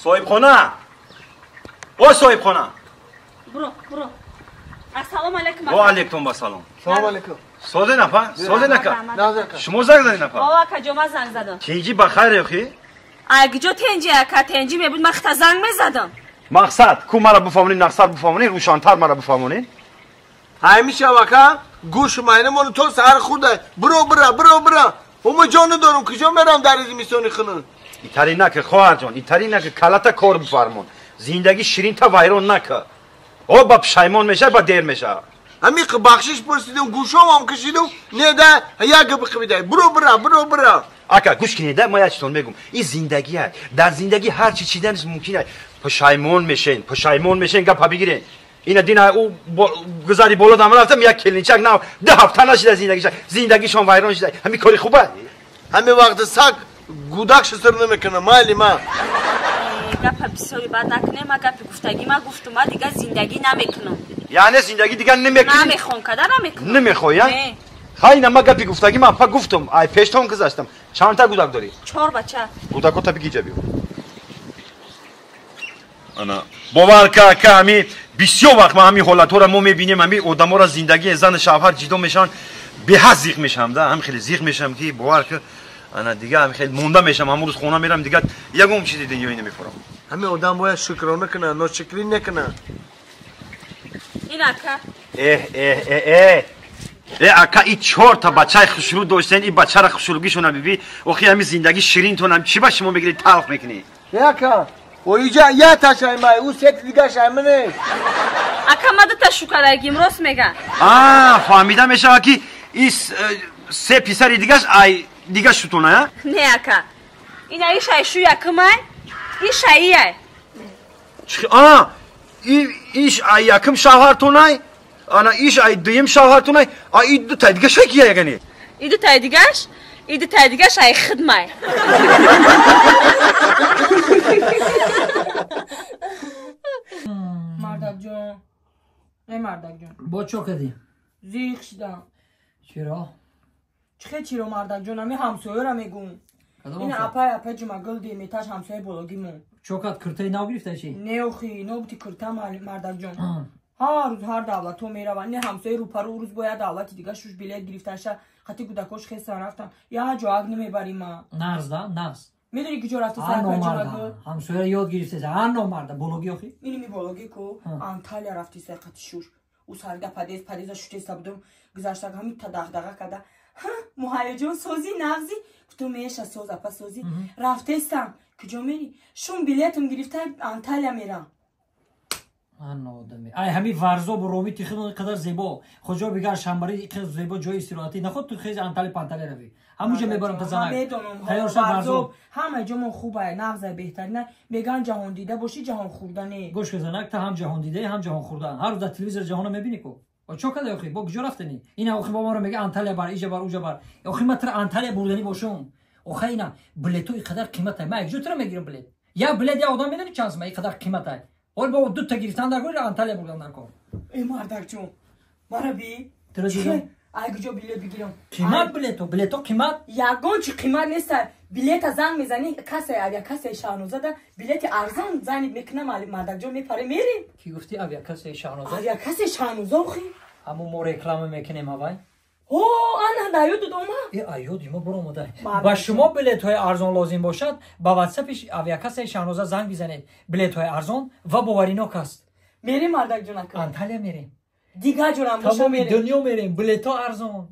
Соҳибхона, о соҳибхона. Буро, буро. Ассалому алайкум. Ва алайкум ассалом. Салом алайкум. Созе нафа, созе нака. Шумо занг задед нафа? О, ака ҷо, ман занг задам. Тинҷи ба хайр ёхи? Ай куҷо тинҷи, ака, тинҷи мебуд, ман хита занг мезадам. Мақсад, ку мара бифаҳмонед, нақсад бифаҳмонед, рӯшантар мара бифаҳмонед. Ҳамеша ака, гӯш майнамон то саҳар хӯрда. Буро, бура, буро, бура. Ҳума ҷон надорам, куҷо мерам дар зимистони хунук? Итари нака, хоҳарҷон, итари нака, калата кор бифармон. Зиндагӣ ширинта вайрон нака. О, ба пушаймон меша, ба дер меша. Ҳамин бахшиш пурсидам, гӯшомам кашидам, не да, як гап қибидай. Буро, бура, буро, бура. Ака, гӯш кинед, да, ман як чизтон мегум. Ин зиндагӣ аст. Дар зиндагӣ ҳар чи чиданаш мумкин аст. Пушаймон мешен, пушаймон мешен, гапа бигирен. Ина дина ӯ гузари боло дам рафтам, як келинчак нав 2 ҳафта нашида зиндагиша. Зиндагишон вайрон шуда. Ҳамин кори хуб аст. Ҳамин вақт саг гудак шисир намекунад, майли ма. Гапа бисёри бад накунем, ма гапи гуфтагӣ ма гуфтум, ма дигар зиндагӣ намекунам. Яъне зиндагӣ дигар намекунӣ? Намехоҳам, када намекунам. Намехоҳӣ, а? Не. Хай, ина ма гапи гуфтагӣ ма па гуфтум, ай пештон гузаштам. Чандта гудак дорӣ? 4 бача. Гудакота биги ҷа биё. Ана, бовар ка, ака, ҳами бисёр вақт ма ҳами ҳолатҳоро мо мебинем, ҳами одаморо зиндагии зану шавҳар ҷидо мешаванд, беҳад зиқ мешавам, да, ҳам хеле зиқ мешавам ки бовар ка, ана дигар ҳам хеле монда мешавам, ҳамон рӯз хона мерам, дигар ягон чизи дунёӣ намефурам. Ҳамин одам бояд шукрона кунад, ношукрӣ накунад. Ин ака. Эҳ, эҳ, эҳ, эҳ. Э, ака, и 4 та бачаи хушрӯ доштен, и бачаро хушрӯгишона биби, охи ҳамин зиндагӣ ширинтонам, чӣ ба шумо мегиред талх мекунед? Э, ака, о иҷа як ташай май, ӯ сети дигар шай манест. Ака, ма дута шукарагим, рост мега. А, фаҳмида мешавад ки и се писари дигаш ай дигар шутона, а? Не, ака. Ина иш ай шу якумай, иш ай ай. Чи, а, иш ай якум шавҳартонай, ана иш ай дуюм шавҳартонай, а и дутай дигаш ай кия ягане? И дутай дигаш, и дутай дигаш ай хидмай. Мардакҷон, эй мардакҷон. Бо чо кардӣ? Зиқ шидам. Чиро? Чихе чиро, мардакҷон, ами ҳамсояро мегӯм. Ин апай, апай Ҷумагул деметаш ҳамсояи бологимон. Чо кард, киртаи нав гирифта чи? Не, охи, нобути кирта, мардакҷон. Ҳар рӯз ҳар давлатҳо мераванд. Не, ҳамсояи рӯпарӯ рӯз бояд давлати дига шуш билет гирифташа, хати гудакош хесан рафтан. Я ҷоак намебарӣ ма. Нағз да, нағз. Медонӣ куҷо рафта сар Ҷумагул? Ҳамсояро ёд гирифтеса, ҳар номарда, бологӣ охи? Иними бологӣ ку, Анталия рафти сар қати шуш. Ӯ сарга падез, падеза шутеса будум, гузаштак ҳамин та дағдаға карда. Ҳа, муҳайёҷон сози нағзи, гуфтум меша соз, апа сози. Рафтестам, куҷо мерӣ? Шум билетам гирифта Анталия мерам. Ай ҳамин Варзобу Ромити худон қадар зебо, хуҷо бигар Шамбари қадар зебо ҷои истироҳатӣ, наход ту хез Анталия Панталия равӣ. Ҳамуҷа мебарам та занак. Медонам, тайёр шав Варзоб. Ҳама ҷомон хубай, нағзай, беҳтарина. Меган ҷаҳондида бошӣ, ҷаҳон хӯрда не. Гӯш кун занак, та ҳам ҷаҳондидаи, ҳам ҷаҳон хӯрда. Ҳар рӯз дар телевизор ҷаҳонро мебинӣ ку. О чо када охи? Бо куҷо рафтанӣ? Ина охи бо маро мега Анталия бар, иҷа бар, уҷа бар. Охи ма тра Анталия бурданӣ бошум. Охи ина билето и қадар қиматай. Ма якҷо тра мегирам билет. Я билет я одам медонӣ чанд сум, и қадар қиматай. Ҳол бо дута гирифтан дар кор, Анталия бурдан дар кор. Э, мардакҷон, мара би? Тра дидам. Ай куҷо билет бигирам? Қимат билето, билето қимат? Ягон чи қимат нест. Билета занг мезанӣ, кассаи авиакассаи Шаҳнозада билети арзон занг мекунам, мардакҷон мепаре мерем. Ки гуфти авиакассаи Шаҳноза? Авиакассаи Шаҳноза охи. Ҳамун мо реклама мекунем авай? О, ана наёдуд ома. Э, аёди ма баромада. Ба шумо билетҳои арзон лозим бошад, ба ватсапи авиакассаи Шаҳноза занг бизанед. Билетҳои арзон ва боваринок аст. Мерем, мардакҷон ака? Анталия мерем. Дигар ҷорам боша мерем. Тамоми дунё мерем, билетҳо арзон.